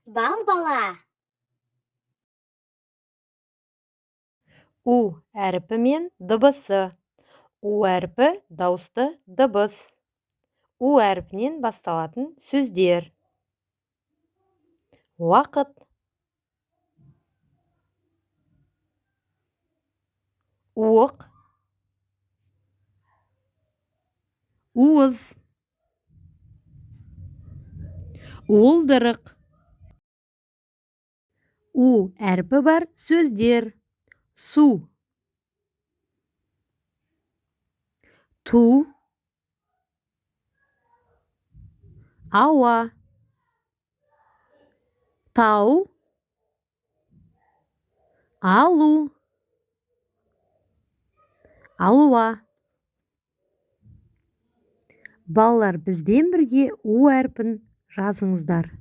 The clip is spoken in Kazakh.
Балбала. У әрпі мен дыбысы. У әрпі дауысты дыбыс. У әрпінен басталатын сөздер. Уақыт. Уық. Уыз. Уылдырық. У әрпі бар сөздер. Су. Ту. Ауа. Тау. Алу. Алуа. Балалар, бізбен бірге У әрпін жазыңыздар.